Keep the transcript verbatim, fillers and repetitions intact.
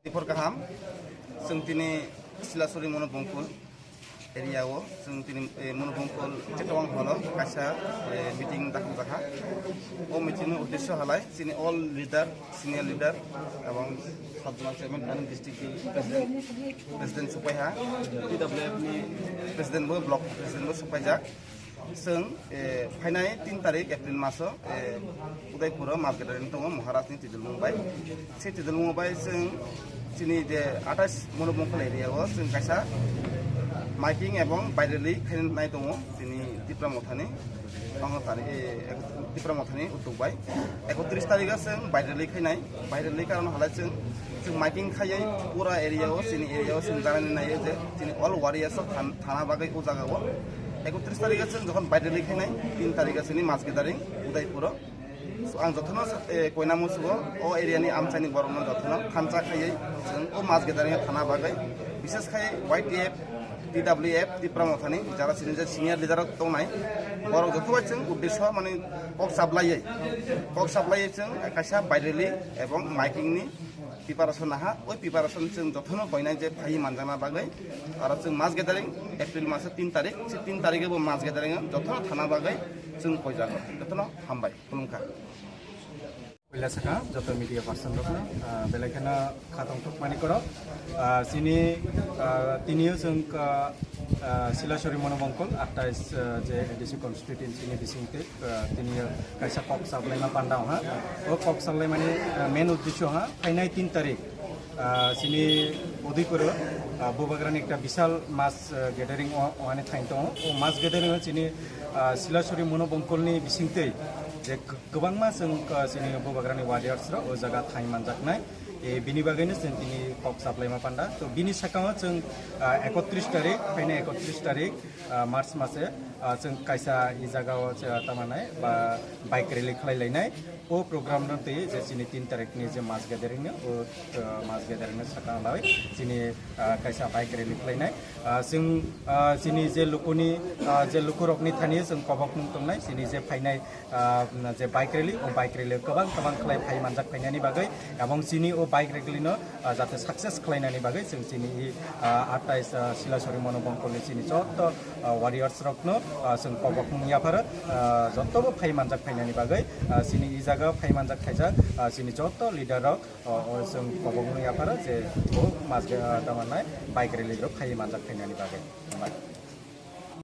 Dipor kaham, chwng tini Silasuri Monobongkol area o, chwng tini, eh, Monobongkol Chetawang hall o kaisa, eh, meeting dakhang jakha. O meeting ni uddesho halai chini all leader, senior leader, ebong sub zonal chairman and district president, president supai ha, T W F ni president bo, block president bo supai jak. Chwng, eh, phainai tin tarik April maso, eh, Udaipur o mas gathering tongo Maharaj ni twijlmung bai. Se twijlmung bai chwng chini je athais Monobongkol area o chwng kaisa miking ebong bike rally khainai tongo chini Tipra Mothani, Tipra Mothani utuk bai. Ekotris tarik o chwng bike rally khainai, bike rally karon halai chwng, chwng miking khaiwi pura area o, chini area o chwng janani naiyo je chini all warriors o than-, thana bagwi o jaga o. Ekotris tarik o chwng jokhon bike rally khainai, tin tarik o chini mas gathering Udaipur o. So, ang jotono sa-, eh, koina musugo o area ni amchaini borokno jotono thansa khaiwi chwng o mas gathering o thana bagwi, bishes khai Y T F, T W F, Tipra Mothani jara chini je senior leader rok tongnai, borok joto bai chwng uddesho mani kok sablaiwi, kok sablaiwi chwng kaisa bike rally ebong miking ni preparation naha, oi preparation chwng jotono koinai je phaiwi manjakna bagwi, aro chwng mas gathering April maso tin tarik, se tin tarik bo mas gathering jotono thana bagwi chwng koijago, jotono hambai, khulumkha. Puila sakha joto media person rokno, ah, belai kheno khatong thukmani korok. Ah, chini, ah, tini o chwng, ah, ah, Silasuri Monobongkol athais, ah, je A D C constituency ni bisingtwi, ah, tini o kaisa kok sablaima panda ha. O kok sablaimani, ah, main uddesho ha, phainai tin tarik, ah, chini Udaipur o, ah, Bubagrani ekta bisal mass, ah, gathering o, o ani thain tongo. O mass gathering o chini, ah, Silasuri Monobongkol ni bisingtwi je kwbangma chwng, ah, chini Bubagrani warriors rok o jaga thai manjaknai. E, bini bagwino chwng tini kok saplaima panda. To bini sakao chwng, ah, ekotris tarik, phainai ekotris tarik, ah, March mase, ah, chwng kaisa e jagao, ah, tamanai ba bike rally khlai lainai. O program no twi je chini tin tarik ni je mass gathering no, o, ah, mass gathering no sakang lai chini, ah, kaisa bike rally khlainai. Ah, chwng, ah, chini je lukuni, ah, je lukurokni thani chwng kobokmung tongnai, chini je phainai, ah, je bike rally, o bike rally kwbang kwbang khlai phai manjak phainani bagwi, ebong chini o bike rally no, ah, jate success khlainani bagwi chwng chini, ah, athais, ah, Silasuri Monobongkol ni chini jotto, ah, warriors rokno, ah, chwng kobokmung yapharo, ah, jotto bo phai manjak phainani bagwi, ah, chini e jaga phai manjak khaijak, ah, chini jotto leader rok, O, o, chwng kobokno yapharo je bo mas ge, ah, tamanai bike rally rok khai manjak phainani bagwi.